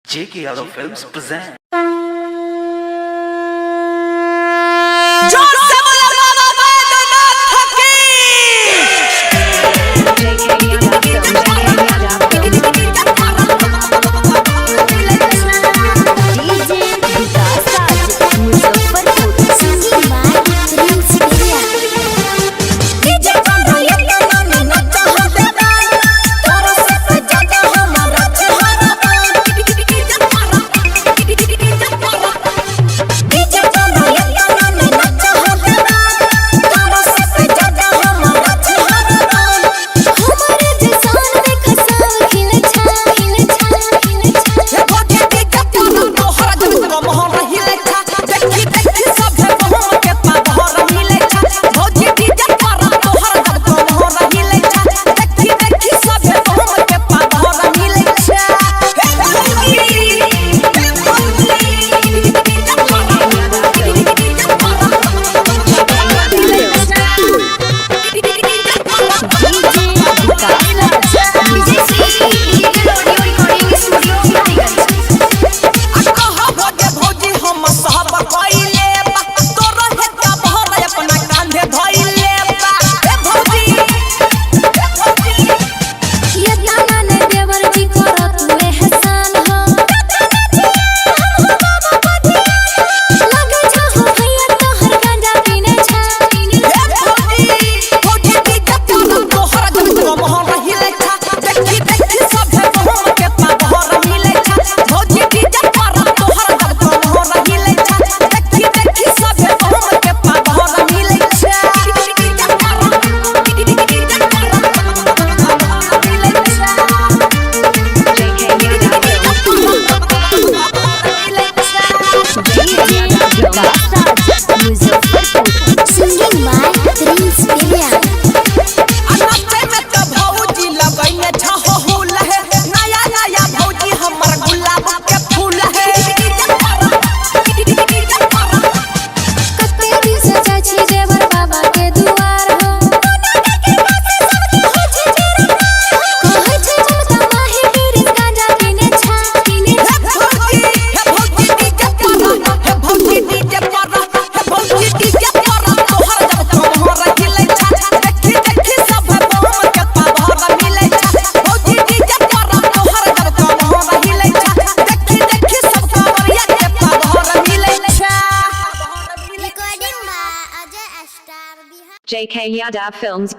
J.K. Yadav Films present. जोर से बोलो बाबा बैद्यनाथ की। JK Yadav Films, JK Yadav Films. DJ Vikas Raj Muzaffarpur. Singing by Prince India. DJ बंधा ये ना नचा हवे गान, तोरो से ज्यादा हमारा चेहरा बान। डीजे बंधा ये ना नचा हवे गान, तोरो से ज्यादा हमारा चेहरा बान। हमारे जसान में खसाव खिल छा खिल छा खिल छा। हे भोजे डीजे पारा तोहरा जब कमहर हिले छा, देखी देखी सभे बहम के पाहर मिले छा। भोजे डीजे पारा तोहरा जब कमहर हिले छा, देखी देखी सभे बहम के पाहर मिले छा। हे भोजी, हे भोजी, डीजे पारा, डीजे पारा, DJ Vikas Raj Muzaffarpur. Audio Recording Studio, Maliganj. कहा भोजे भौजी हम सब कइले बा, तोरो हेता भर अपना कांधे धइले बा। हे भौजी, हे भौजी, ये ताना ने देवर जी करो तू एहसान हो। लगे छा हो भैया तोहर गांजा पीने छा। हे भौजी, भौजी डीजे पारा तोहरा जब कमहर हिले छा, देखी देखी सभे बहम के पाहर मिले छा। भौजी डीजे पारा तोहरा जब कमहर हिले छा, देखी देखी सभे बहम के पाहर मिले छा। डीजे पारा, डीजे पारा, मिले छा। JK Yadav Films. DJ Vikas Raj Muzaffarpur. Singing by Prince India. नाचे में तो भौजी लगैने छहुल है, नया नया भौजी हमर गुलाब के फूल है। कते दिन से जाइ छी देवर बाबा के दुआर हो। कहै छै ममता माही पीरिस गांजा पीने छा पीने हे छा। भौजी, हे भौजी डीजे पारा, हे भौजी डीजे पारा, हे भौजी डीजे पारा, तोहर जब कमहर हिले छा, देखी देखी सब बम के पाहर मिले छा। भौजी डीजे पारा, तोहर जब कमहर हिले छा, देखी देखी सब कांवरिया के पाहर मिले छा। Recording by Ajay Star Bihar. JK Yadav Films.